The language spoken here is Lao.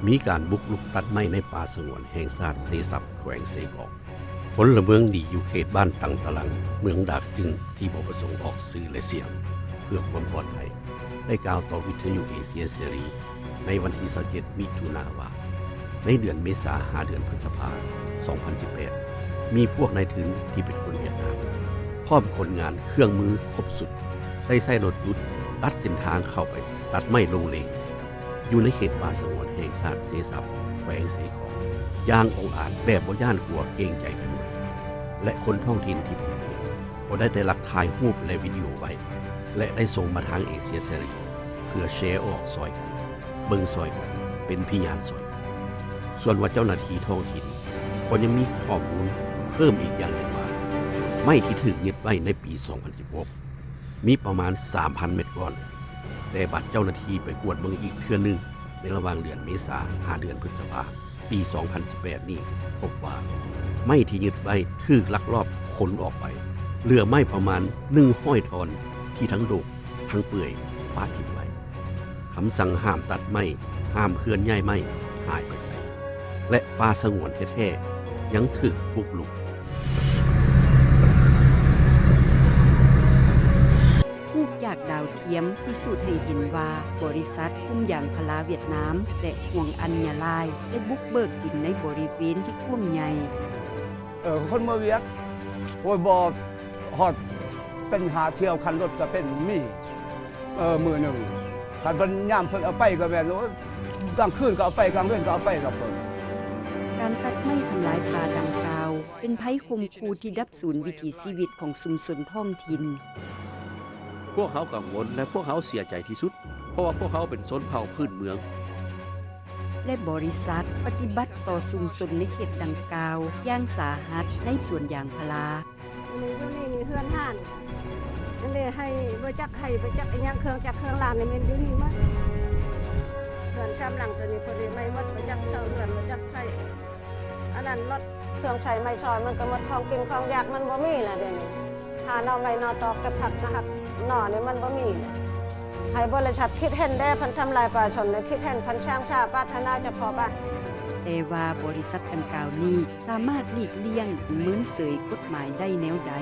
ມີການບຸກລຸກຕັດໄມ້ໃນປ່າສະຫງວນແຫ່ງຊາດເຊຊັບ ແຂວງເຊກອງ. ພົນລະເມືອງດີຢູ່ເຂດບ້ານຕັງຕະລັງ ເມືອງດາກຈຶງ ທີ່ບໍ່ປະສົງອອກຊື່ ແລະ ສຽງ ເພື່ອຄວາມປອດໄພ ໄດ້ກ່າວຕໍ່ວິທະຍຸເອເຊຍເສລີ ໃນວັນທີຊາວເຈັດ ມິຖຸນາ ວ່າ ໃນເດືອນເມສາ ຫາເດືອນພຶດສະພາ ສອງພັນສິບແປດ ມີພວກນາຍທຶນທີ່ເປັນຄົນຫວຽດນາມ ພ້ອມຄົນງານເຄື່ອງມືຄົບຊຸດ ໄດ້ໃຊ້ລົດດຸດຕັດເສັ້ນທາງເຂົ້າໄປຕັດໄມ້ໂລ່ງເລງ ຢູ່ໃນເຂດປ່າສະຫງວນແຫ່ງຊາດເຊຊັບ ແຂວງເຊກອງ ຢ່າງອົງອາດແບບບໍ່ຢ້ານກົວເກງໃຈໃຜໝົດ ແລະ ຄົນທ້ອງຖິ່ນທີ່ພົບເຫັນ ກໍໄດ້ແຕ່ລັກຖ່າຍຮູບ ແລະ ວິດີໂອໄວ້ ແລະ ໄດ້ສົ່ງມາທາງເອເຊຍເສລີ ເພື່ອແຊອອກຊ່ອຍກັນ, ເບິ່ງຊ່ອຍກັນ, ເປັນພະຍານຊ່ອຍກັນ. ສ່ວນວ່າເຈົ້າໜ້າທີ່ທ້ອງຖິ່ນກໍຍັງມີຂໍ້ມູນເພີ່ມອີກຢ່າງໜຶ່ງວ່າ ໄມ້ທີ່ຖືກຍຶດໄວ້ໃນປີສອງພັນສິບຫົກ ມີປະມານສາມພັນເມັດກ້ອນ, ແຕ່ບັດເຈົ້າໜ້າທີ່ໄປກວດເບິ່ງອີກເທື່ອໜຶ່ງ ໃນລະຫວ່າງເດືອນເມສາ ຫາເດືອນພຶດສະພາ ປີສອງພັນສິບແປດນີ້ ພົບວ່າໄມ້ທີ່ຍຶດໄວ້ຖືກລັກລອບຂົນອອກໄປ ເຫຼືອໄມ້ປະມານໜຶ່ງຮ້ອຍທ່ອນ ທີ່ທັງໂລກທັງເປື່ອຍປະຖິ້ມໄວ້. ຄຳສັ່ງຫ້າມຕັດໄມ້, ຫ້າມເຄື່ອນຍ້າຍໄມ້ຫາຍໄປໃສ ແລະ ປ່າສະຫງວນແທ້ໆຍັງຖືກບຸກລຸກ. ຮູບຈາກດາວທຽມພິສູດໃຫ້ເຫັນວ່າ ບໍລິສັດກຸ່ມຢາງພາລາຫວຽດນາມ ແລະ ຫວງອັນຍາລາຍ ໄດ້ບຸກເບີກດິນໃນບໍລິເວນທີ່ກວ້າງໃຫຍ່. ເອີ ຄົນເມືອງວຽກ ໂອ້ຍ ບໍ່ຮອດເປັນຫ້າຖ້ຽວ ຄັນລົດກະເປັນມີ ເອີ ມື້ໜຶ່ງ ຄັນເພິ່ນ ຍາມເພິ່ນເອົາໄປກະແມ່ນ ໂອ້ຍ ກາງຄືນກະເອົາໄປ ກາງເວັນກະເອົາໄປກັບເພິ່ນ. ການຕັດໄມ້ທຳລາຍປ່າດັ່ງກ່າວ ເປັນໄພຂົ່ມຂູ່ທີ່ດັບສູນວິຖີຊີວິດຂອງຊຸມຊົນທ້ອງຖິ່ນ. ພວກເຮົາກັງວົນ ແລະ ພວກເຮົາເສຍໃຈທີ່ສຸດ ເພາະວ່າພວກເຮົາເປັນຊົນເຜົ່າພື້ນເມືອງ ແລະ ບໍລິສັດປະຕິບັດຕໍ່ຊຸມຊົນໃນເຂດດັ່ງກ່າວຢ່າງສາຫັດໃນສວນຢາງພາລາ. ດຽວນີ້ ດຽວນີ້ມີເຮືອນຮ້ານ ອັນນີ້ໄຮ່ ບໍ່ຈັກໄຮ່ ບໍ່ຈັກອີ່ຫຍັງ ເຄື່ອງຈັກເຄື່ອງລານນີ້ແມ່ນຢູ່ນີ້ໝົດ. ເຮືອນສາມຫຼັງໂຕນີ້ ເພິ່ນໄດ້ໄມ້ໝົດ ບໍ່ຈັກເຊົ່າເຮືອນ ບໍ່ຈັກໃຊ້ ອັນນັ້ນໝົດ ເຄື່ອງໃຊ້ໄມ້ສອຍມັນກະໝົດ ຂອງກິນຂອງຢາກມັນບໍ່ມີລະດຽວນີ້ ຫາໜໍ່ໄມ້ໜໍ່ຕອກ ເກັບຜັກຫາໜໍ່ນີ້ມັນບໍ່ມີລະ. ໃຫ້ບໍລິສັດຄິດເຫັນແດ່ ເພິ່ນທຳລາຍປ່າຊົນ ແລະ ຄິດເຫັນເພິ່ນສ້າງສາປາດຖະໜາຈະເພາະບ້ານ. ແຕ່ວ່າບໍລິສັດດັ່ງກ່າວນີ້ສາມາດຫຼີກລ່ຽງ ເມີນເສີຍກົດໝາຍໄດ້ແນວໃດ?